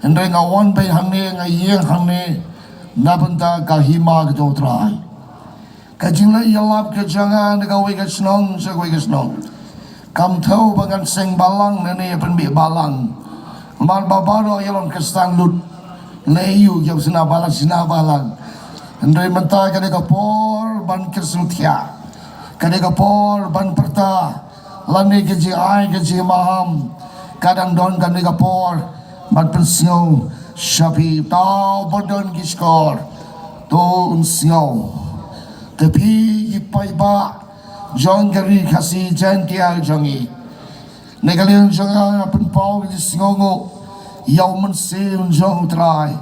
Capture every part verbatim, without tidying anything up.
Hynrei nga wan beit hangne, nga ïeng hangne na bynta ka hima ka jong U Trai. Ka jingleit ïalap ka jong nga na kawei ka shnong sha kawei ka shnong, kam thew ba ngan seng balang ne ne pynbeit balang. Namar ba baroh ïa long Khristan lut. Ne ïu ïa sna balang, sna balang. Hynrei mynta ka dei ka por ban kyrsiew thiah, ka dei ka por ban pyrta. Lane ka jingai ka jingmaham ka dang don, ka dei ka por ban pynsngew sha phi. Uta uba don ki shkor, to un sngew. Te phi ki paidbah jong ka Ri Khasi Jaintia jong ngi, na ka liang jong nga, nga pynpaw ka jingsngewnguh ïa U Mynsiem jong U Trai.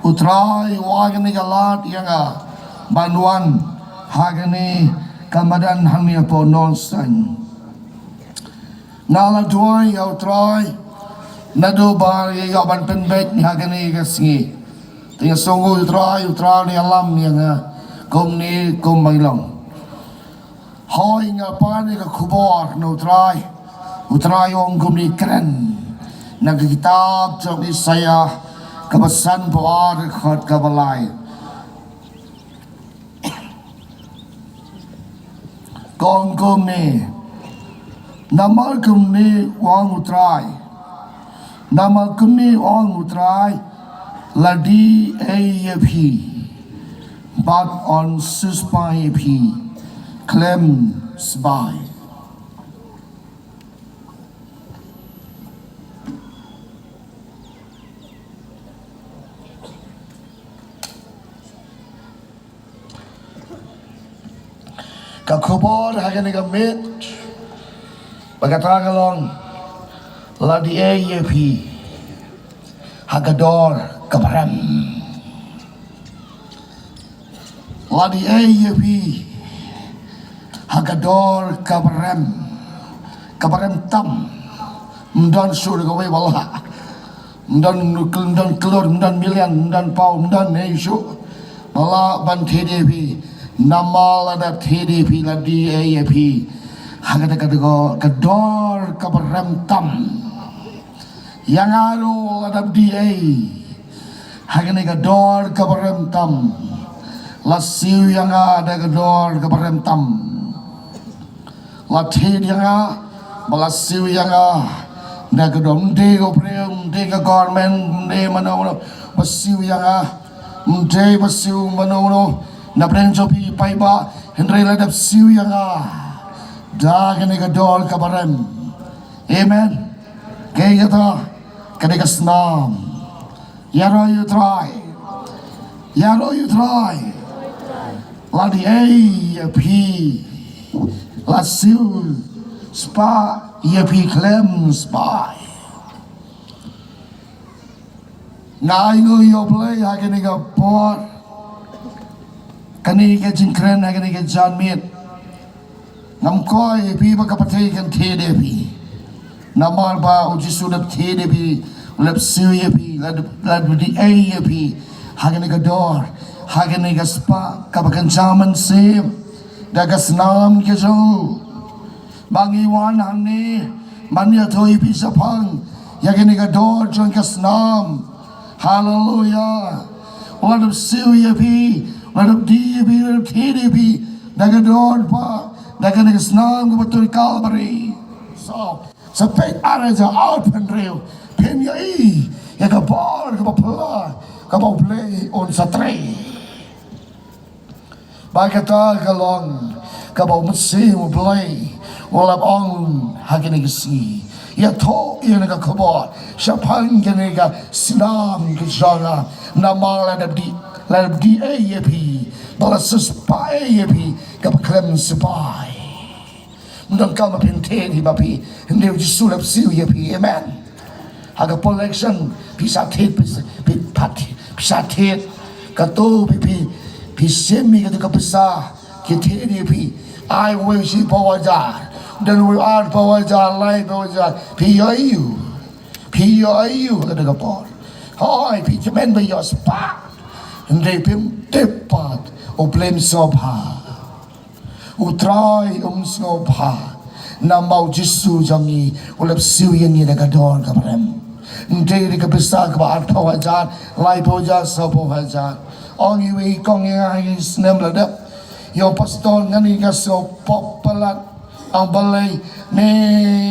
U Trai u ai kane ka lad ïa nga ban wan ha kane ka madan hangne hapoh Nongstoiñ. Nga la duwai ïa U Trai naduh ba ïa ban pynbeit ha kane ka sngi. Te nga sngewnguh ïa U Trai, U Trai u ïalam ïa nga kumne kumba ngi long. Hooid, nga pan ïa ka khubor na U Trai. U Trai u ong kumne, kren na ka kitab jong Isaïah kaba sanphew ar, dkhot kaba lai. Ka ong kumne, namar kumne u ong U Trai, namar kumne u ong U Trai, la dih ei ïa phi bad yn siewspah ïa phi khlem sbai. Ka khubor ha kane ka miet ba kata ka long, la dih ei ïa phi ha ka dor kaba rem. La dih ei ïa phi ha ka dor kaba rem, kaba rem tam. Ym don shuh kawei ba lah. Ym don, ym don klur, ym don million, ym don paw, ym don ei shuh ba lah ban thied ïa phi. Namar la dep thied ïa phi, la dih ei ïa phi ha kata ka dor, ka dor kaba rem tam. Ïa nga ruh la dep dih ei ha kane ka dor kaba rem tam. La siew ïa nga da ka dor kaba rem tam. La thied ïa nga, ba la siew ïa nga da ka dor. Ym dei u briew, ym dei ka government, ym dei mano mano ba siew ïa nga. Ym dei ba siew mano mano na pdeng jong phi paidbah, hynrei la dep siew ïa nga da kane ka dor kaba rem. Amen. Kaei kata? Ka dei ka snam. Ïaroh ïa U Trai. Ïaroh ïa U Trai. La dih ei ïa phi, la siewspah ïa phi khlem sbai. Nga ainguh ïa U Blei ha kane ka por, kane ka jingkren ha kane ka janmiet. Ngam kwah ïa phi ba ka pyrthei kan thied ïa phi. Namar ba U Jisu u la thied ïa phi, u la siew ïa phi, la, la dih ei ïa phi ha kane ka dor, ha kane ka spah kaba kynja mynsiem da ka snam ka jong u. Ba ngi wan hangne ban ïathuh ïa phi shaphang ïa kane ka dor jong ka snam. Haleluya. U la dep siew ïa phi, u la dep dih ïa phi, u la dep thied ïa phi da ka dor ba, da kane ka snam kaba tuid Kalbari. Sa, sa peit ar hajar arphew hynriew, phin ïohi ïa ka bor kaba phylla kaba U Blei un sa trei. Ba kata ka long kaba U Mynsiem U Blei u la ong ha kane ka sngi. Ïathuh ïa kane ka khubor shaphang kane ka snam ka jong nga, namar la dep dih, la dep dih ei ïa phi, ba la siewspah ei ïa phi kaba khlem sbai. Ym donkam ba phin thied hi ba phi, hynrei U Jisu u la siew ïa phi. Amen. Ha ka poh election phi sa thied, phi sa, phi, phi sa thied. Kato phi, phi, phi shim ïa kato ka pisa ki thied ïa phi. Ai uwei u shiphew hajar, don uwei arphew hajar, laiphew hajar. Phi ïoh aïu? Phi ïoh aïu ha kato ka por? Hooid, phi kmen ba ïoh spah. Hynrei phim tip pat U Blei um sngewbha. U Trai um sngewbha. Namar U Jisu jong ngi u la siew ïa ngi da ka dor kaba rem. Nte ri ka pisa kaba arphew hajar, laiphew hajar, sawphew hajar. Ong iwei i kong ïa nga ha i snem la dep, ïa u pastor, nga ni nga sngewpop palat. Ong balei, ne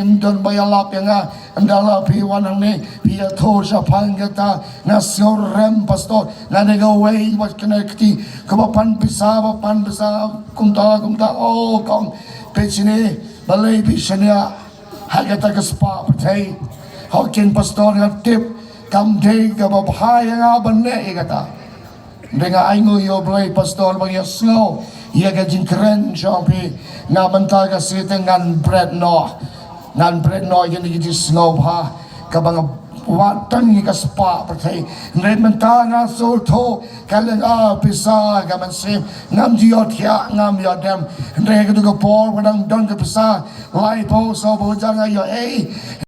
ym don ba ïalap ïa nga. Ynda la phi wan hangne phi ïathuh shaphang kata, nga sngewrem pastor. Nga dei kawei wat kane kti kaba pan pisa, ba pan pisa kumta kumta. O kong, phi shane, balei phi shane ha kata ka spah pyrthei? Ho kin pastor, nga tip kam dei kaba bha ïa nga ban leh ïa kata. Hynrei nga ainguh ïa U Blei pastor ba nga sngew ïa ka jingkren jong phi. Nga mynta ka siteng ngan bret noh, ngan bret noh ïa kane ka jingsngewbha kaba nga wad tang ïa ka spah pyrthei. Hynrei mynta nga sngewthuh ka lynga pisa ka mynsiem. Ngam ju ïohthiah, ngam ïoh dem. Hynrei ha katu ka por ba dang don ka pisa laiphew, sawphew hajar, nga ïoh ei.